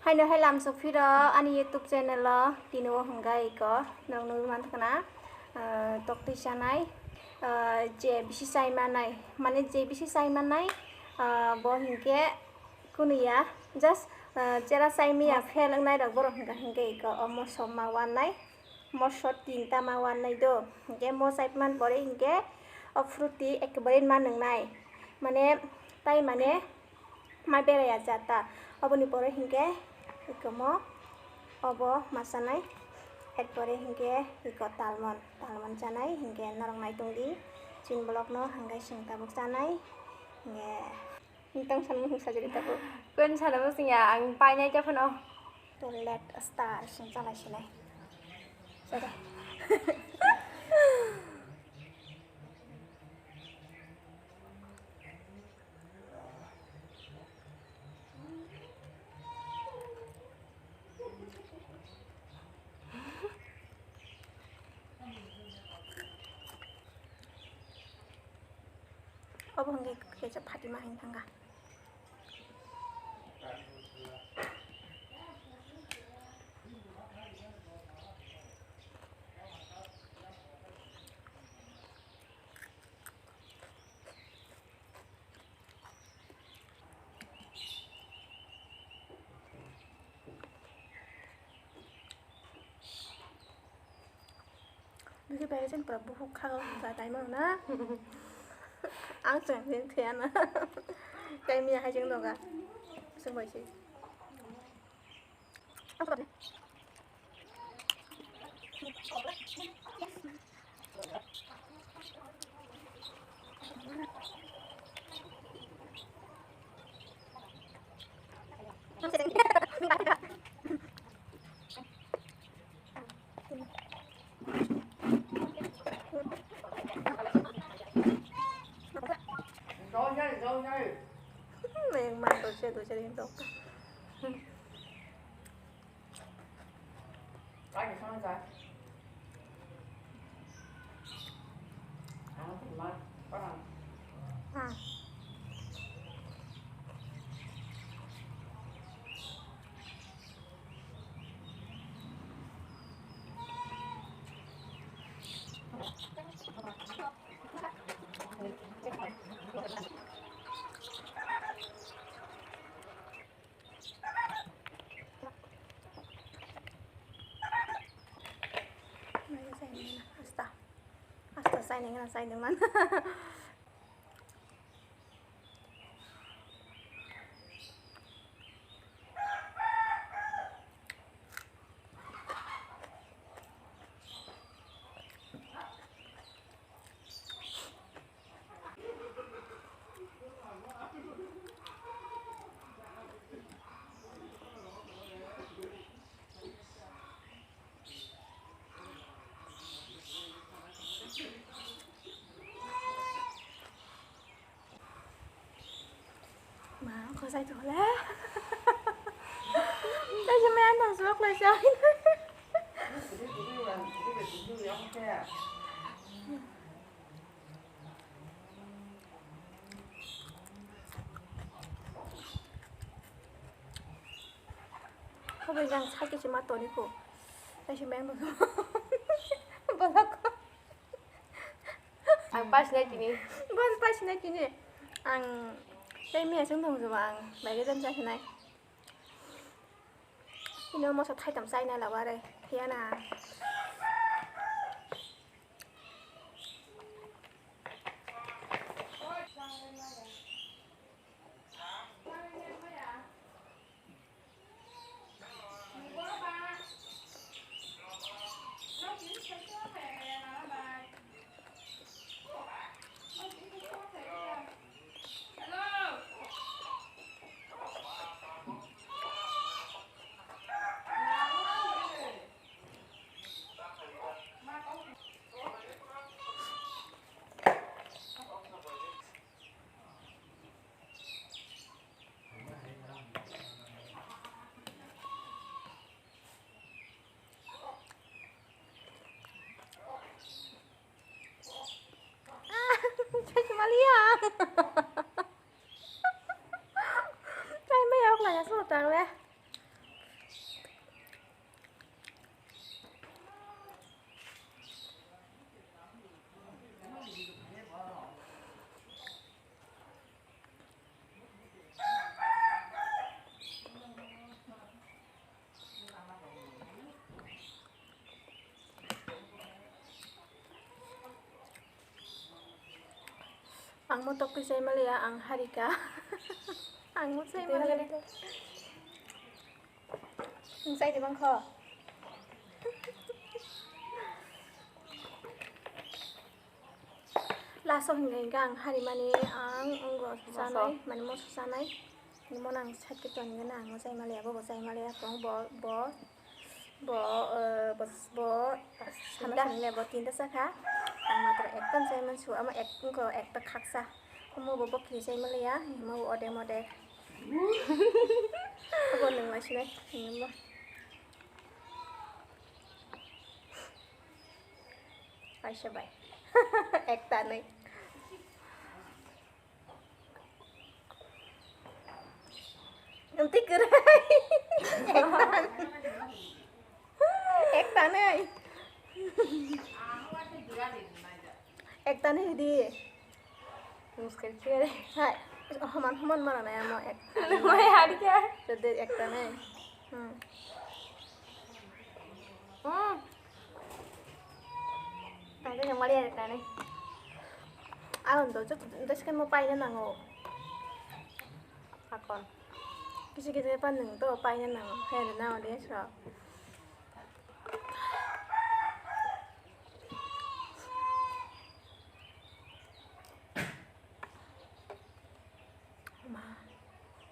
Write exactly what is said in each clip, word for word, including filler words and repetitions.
Haino hai lamsok phiro ani YouTube channel o tini o hwnga iko norok nugwi manthokna, ah, toktwi chanai, ah, je bisi chai manai, mane je bisi chai manai, ah, bo hinkhe kunu ya, just, ah, jera chai maya fail wngnai rok borok hwnka hinkhe iko omo somma wannai. Moso tinta ma wannai do. Hinkhe mo chaiman pore hinkhe o fruti ekebare ma nwngnai. Mane tai mane ma beraiya jata. Oboni pore hinkhe ikomo obo ma chanai. Erpore hinkhe iko talmon, talmon chanai hinkhe norok nai tongdi. Chin vlog no hwnkhai chwng tabuk chanai. Hinkhe Nitong sanmung sajagwi tabuk. Kwen sana bwswngya ang painai khe phano. To let star sing chalai sinai. Sade. Obo hwnkhe kaisa Fatima hinwi thangkha. Bisi bai jen pura buhuk kha o ja tai mano na. Ang chwng jen thaya na. Tai miya hai jeng doga. Sung bai si. Yang man dosa dosa rin to. Asta, asta sainai gana sainai man. Ma, khosai thole. Tei se maya nang suak lai sa. Khoboi jang sakhe se ma toni ko. Tei se maya nang. Bolak. Ang pasinai tini. Bon pasinai tini. Ang tei miya sung tong joba ang bai ge jan jasinai. Ino moso thaitam chaina laware. Hiya na. Chai maliya. Chai maya ok laya so tarwe. Ang mo tokti chai maliya, ang harika. Ang mo chai maliya. Nwng chai di bangkho. Last o hwnka hwnka ang harimani ang wngkha moso chanai, mane moso chanai. Hwnmano ang side khe tongwino ang mo chai maliya, bo bo chai maliya tong, bo, bo, bo, eh, bo, bo, sano tinta. Sanle bo tinta chakha. Ang matro ekta chai mansu, amo ek, wngkha ekta khaksa. Omo bo bo khe chai maliya, omo bo odek modek. Abo nwng lai sinai, nwng bo. Kaisa bai. Ekta nai. Nanti kere. Ekta nai. Ekta nai. Ekta nai di. Muskil kere. Hai. Homan homan mana nai amo ek. Mai hari kya? Jadi ekta nai. Hmm. Hmm. Tadi yang mali ada tadi. Alam tu, tu, tu sekarang mau paina nango. Akon. Kisi kisi pan nang tu paina nango. Hei, ada nango dia sura.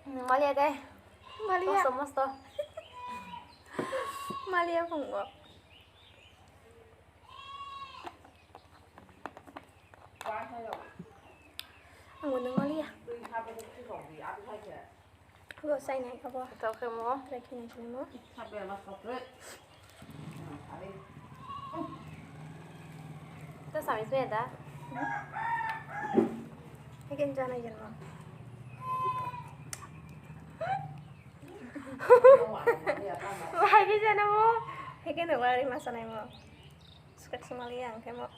Malia deh. Malia. Mosto, mosto. Malia pungo. Ang udah malia. Lo saya naik apa? Tau kamu. Terakhir naik semua. Sampai mas kopi. Itu sami sih ada. Hekin jana yen mo. Lagi jana mo. Hekin wari masa nai mo. Sekat semali yang kayak mo.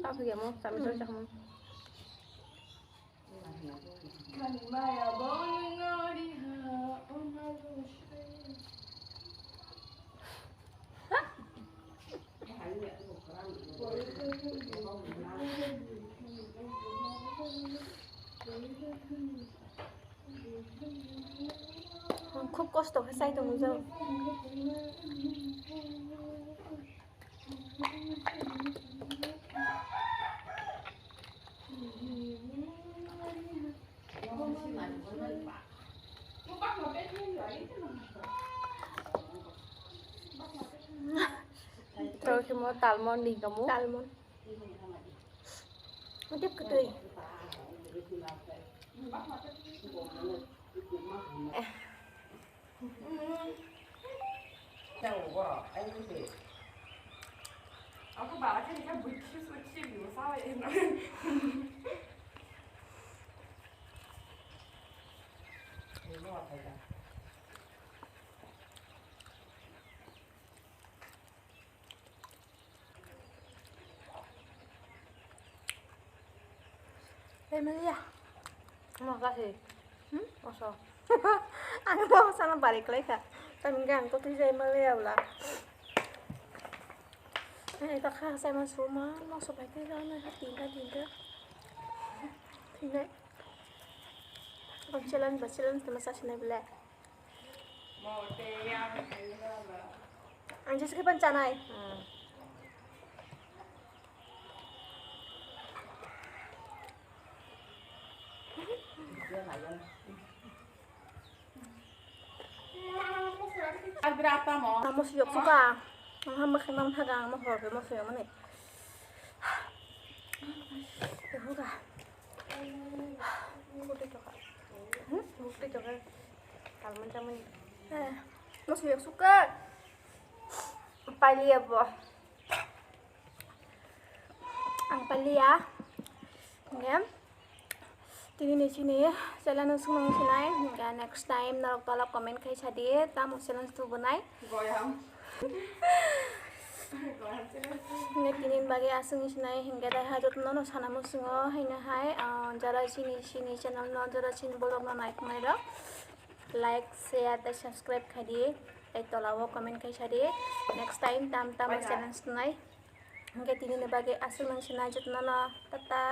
Aku ya mau, kami terus kamu. Ang khub kosto khe chai tongmani jao. Tei khe mo talmon ni kamo. Talmon. Mutip kwtwi. Emilia. Mo kasi. Hmm? Oso. Ang mo sana bari klai kha. Tami gang ko tui jai Emilia ula. Ani ta kha sai ma suma, mo so bai te jana ha tinta tinta. Tinta. Ang challenge ba challenge te ma sa sinai bele. Ang jesu khe pan chanai. Tamo siyok suka. Ang hamba khe mang thaga ang mohor khe mo siyok mani. Huga. Bukti toka. Hmm? Bukti toka. Kalman chamani. Eh, mo siyok suka. Pali abo. Ang palia. Hingke tini ni chini challenge no swngnang sinai. Hingke next time norok tolap comment khai sadi. Tamo challenge tubunai. Goyam. Goyam challenge. Hingke tini ni bagwi aswk sinai. Hingke dai ha joto no sana musungo. Haino hai, ah, jara chini, chini channel no, jara chini vlog no naikhwng nai rok. Like, share, tei subscribe khai di. Tei tola o comment khai sadi. Next time tam tam challenge nai. Hingke tini ni bagwi aswk nang sinai joto no. Tata.